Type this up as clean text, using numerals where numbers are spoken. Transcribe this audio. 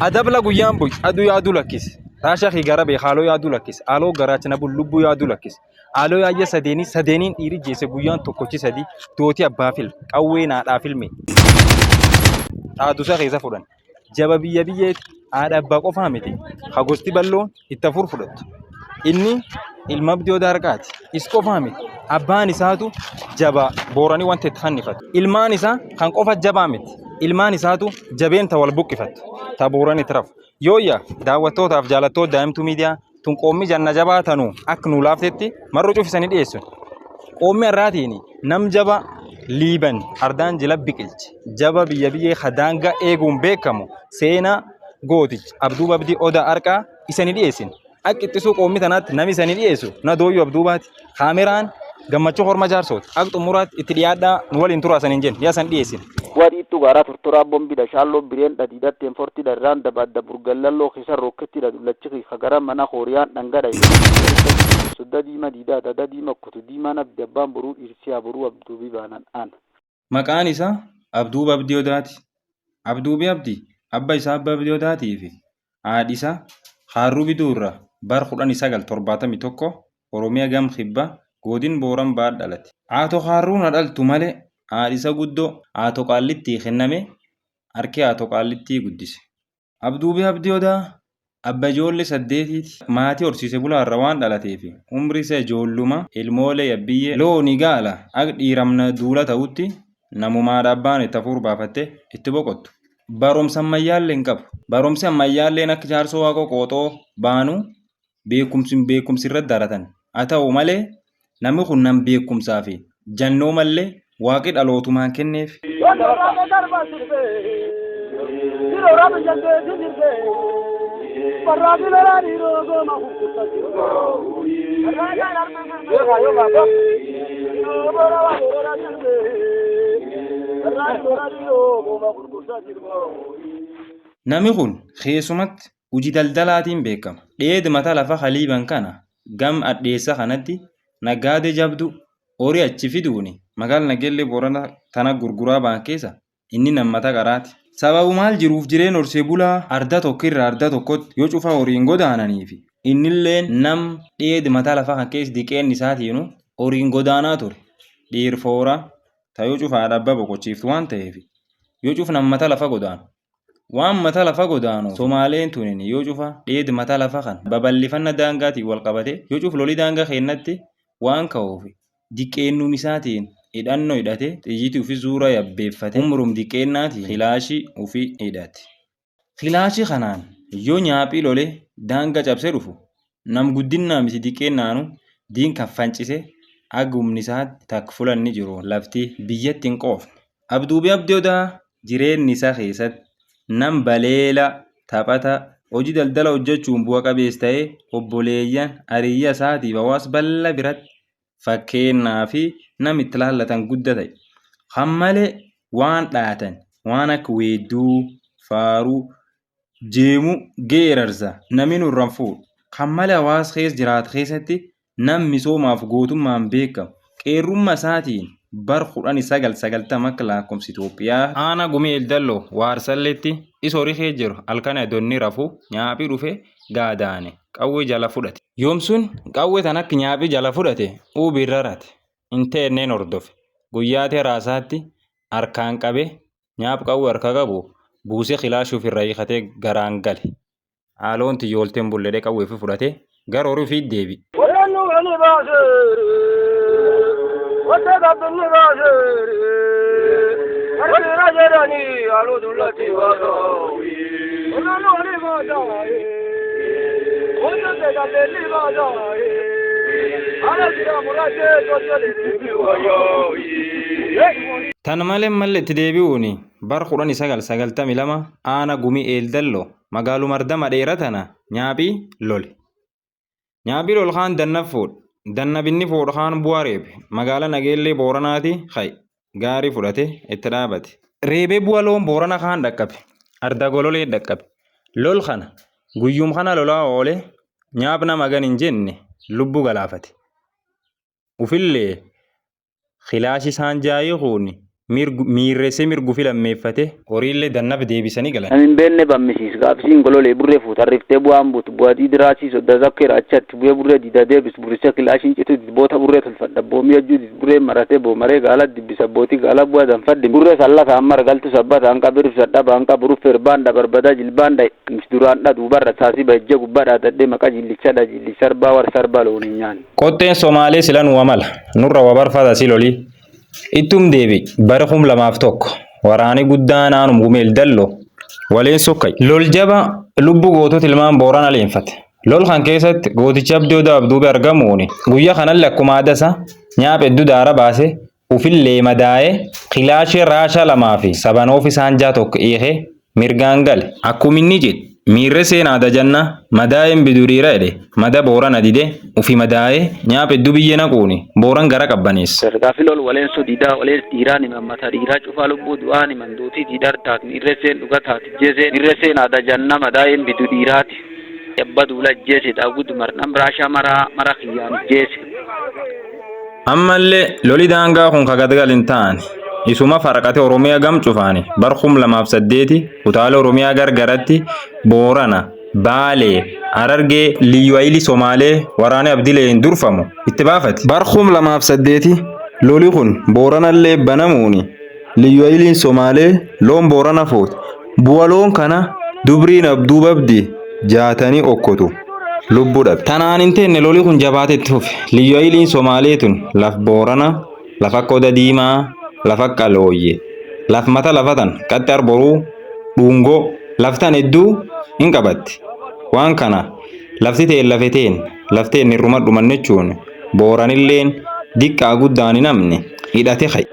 Adabla guyyaan bu'i aduu yaaduu lakkisi. Raashaa fi gara bee haaloo yaaduu lakkisi. Haaloo garaacha na bul lubbuu yaaduu lakkisi. Haaloo yaayya sadeenii sadeeniin dhiiri jeese guyyaan tokkochi sadii dootii abbaa filme qawwee naadhaa filme. Xaadusa keessa fudhan. Jaba biyya biyyeeti haadha abbaa qofaa miti. Ha gosti bal'oon itti afur fudhattu. Inni ilma abdii odaa harkaati. Is qofaa miti. Abbaan isaatu jabaa booranii wanta itti fannifatu. Ilmaan isaa kan qofa jabaa miti. Ilmaan isaatu jabeen ta wal buqqifattu. Ta booranii itti rafu. Yooyya daawwattootaaf jaalattoota daa'imtuu miidiyaa tun qoommi janna jabaa tanuu akka nuu laaftetti marroo cufisanii dhiyeessun. Qoommi har'aatiin nam jaba liiban ardaan jila biqilche jaba biyya biyyee hadaanga eeguun beekamu seenaa gooticha Abduuba Abdii Odaa Arqaa isanii dhiyeessin. Akka ittisuu qoommi tanaatti nami isanii dhiyeessu na dooyyuu Abduubaati. Kaameraan gammachuu horma jaarsooti. Akka xumuraatti itti dhiyaadhaa nu waliin turaa saniin jenna. Yaa san dhiyeessin. Wadhiittu gaaraa tortoraa bombidha shaalloo bireen dhadiidha teenfortidha irraan dabaadda burgallalloo keessa rookettidha dullachi kagara mana kooriyaan dhangadha sodda diima diidaa dada diima kutu diimaan abdi abbaan boruu dhiirsi boruu abduubii baanan an. Maqaan isaa Abduuba Abdii Odaati. Abduubi Abdii abba isaa Abba Abdii Odaatii fi haadhi isaa Haarruu Biduu irraa bar 1971 Oromiyaa gam kibba godin Booran Baha dhalate. Aato Haarruun ha dhaltu malee haadhi isa guddoo Aato Qaallittii kenname harki Aato Qaallittii guddise. Abduubi Abdii Odaa abba ijoollee saddeetiiti. Maatii horsiise bulaa irra waan dhalateef umri isa ijoolluma ilmoolee yabbiyyee looni gaala ag dhiiramna duula ta'utti namumaadha abbaan itti hafuur baafatte itti boqottu. Barumsa ammayyaallee hin qabu. Barumsi ammayyaalleen akka jaarsoo waaqoo qooxoo baanu beekumsi beekumsi irratti daratan. Haa ta'u malee namni kun nam beekumsaa fi jannoo mallee waaqi dhalootumaan kenneef. Namni kun keessumatti hojii daldalaatiin beekama. Dheed mata lafa haliiban kana gam adheessa kanatti naggaadee jabdu horii achi fiduuni magaala Nageellee Boorana tana gurguraa ba'an keessa inni nammata qaraati. Sababu maal jiruuf jireen horsee bulaa arda tokko irraa arda tokkotti yoo cufa horiin godaananiifi innilleen nam dheed mata lafa kan keessa diqeen isaatiinu horiin godaanaa ture. Dhiir foora ta yoo cufa haadha abbaa boqochiiftu waan ta'eef yoo cuf nam mata lafa godaanu. Waan mata lafa godaanu Somaaleen tunin yoo cufa dheed mata lafa kan babal'ifanna daangaatiin wal qabate yoo cuf loli daangaa keennatti waan ka'uuf diqqeennum isaatiin hidhannoo hidhate xiyyitii ufi zuura yabbeeffate umrum diqqeennaatiin kilaashii ufi hidhate. Kilaashii kanaan yoo nyaaphii lole daanga cabse dhufu nam guddinnaa miti diqqeennaanu diin kan fancise ag humni isaatti tak fulanni jiru lafti biyyatti hin qoofne. Abduubi Abdii Odaa jireenni isaa keessatti nam baleela taphata hojii daldala hojjechuun bu'a qabeessa ta'ee obboleeyyan hariyya isaatiif hawaasa bal'aa biratti fakkeenyaa fi nam itti laallatan guddaa ta'e. Kan malee waan dhaatan waan akka weedduu, faaruu, jeemuu, geerarsa namni nurraan fuudhu. Kan malee hawaasa keessa jiraatu keessatti nam misoomaaf gootummaan beekamu qeerrummaa isaatiin bar 1990 akka lakkoofsa Itoophiyaa. Aanaa Gumii Eldalloo Waarsalleetti isa horii kee jiru halkan adonni rafu nyaaphii dhufe gaadaane qawwee jala fudhate. Yoomsun qawwee tan akka nyaaphii jala fudhate uubi irra rate hin teenneen hordofe guyyaatee raasaatti harkaan qabe nyaap qawwee harka qabu buusee kilaashuuf irra hiikatee garaan gale. Haaloon tiyyoolteen bulledhee qawwee fi fudhatee gara horii ofiitti deebi'e. Tan malee malle itti deebi'uun bar 1992 aana gumii Eeldalloo magaaluma ardama dheera tana nyaaphii lole. Nyaaphii lol kaan danna fuudhe. Danna binni fuudhe kaan bu'aa reebe. Magaala Nageellee Booranaati ka'e. Gaarii fudhate itti dhaabate. Reebee bu'a loon Boorana kaan dhaqqabe. Arda gololee dhaqqabe. Lol kana guyyum kana lolaa oole nyaap nama gan hin jenne lubbuu galaafate. Ufillee kilaashi isaan jaayii kuuni Miirreessee mirgufi lammeeffate horiillee dannab deebisanii galan. Namni hin beekne bammisiis gaafisiin gololee burree fuutarriftee bu'aan buutu bu'aadii diraasii sodda zakkeera achatti bu'ee burree diida deebis burricha kilaashiin citu boota burree tolfadha boomii ajjuu burree maratee boomaree gaala dibbisa bootii gaala bu'aa danfadhi burree sallata amma galtu sabbata hanqa birif sadhaba hanqa buruf irbaandha barbada jilbaandha duraan duubarra saasiba ejja gubbaadha dadhee maqa jillichadha jilli sarbaa war sarbaa loon hin nyaanne. Qotteen Somaalee sila nu amala nurra wabarfata si lolii. Ittum deebi bara 2001 waraani guddaa naanum Gumeel Dallo waleen sokkay. Lol jaba lubbu gootota ilmaan Boorana leenfate. Lol kan keessatti gootichi Abdii Odaa Abduubee argamuuni guyyaa kanallee akkuma aadasa nyaapha hedduu daara baase ufillee madaa'ee kilaashee raashaa 2 fi sabanoof isaan 6 1 hiikee mirgaan gale. Akkuma inni jedhe miirre seenaa dajanna madaa'een biduriira jedhe mada Boorana dide ufi madaa'ee nyaapha hedduu biyyee naquuni Booran gara qabbaneesse. Gaafi lol waleensoo diidaa walees dhiiraan himan mata dhiiraa cufaa lubbuu du'aan himan duutii diidar taat miirre seen dhuga taat jeeseen miirre seen adajanna madaa'een bidu dhiiraati. Yabba duula jeese daawwitu marnam raashaa maraa mara kiyyaan jeese. Ammallee loli daangaa kun ka gadgal hin taane isuma farqate Oromiyaa gam cufaani bar 2008 kutaalee Oromiyaa gargaratti Boorana, Baalee, Harargee, Liyyuu Hayilii Somaalee waraana Abdilee hin durfamu itti baafate. Bar 2008 loli kun Booranallee banamuuni Liyyuu Hayiliin Somaalee loon Boorana fuute. Bu'a loon kana dubriin Abduu Babdi jaatanii okkotu lubbuu dhabe. Tanaan hin teenne loli kun jabaate itti fufe. Liyyuu Hayiliin Somaalee tun laf Boorana, lafa akka Oda Diimaa, lafa akka Looyye, laf mata lafatan qaxxi arboruu, dhungoo, laftan hedduu hin qabatti. Waan kana lafti teen lafe teen, lafteen irruma dhuman jechuun Booranilleen diqqaa guddaan hin hamne hidhate ka'e.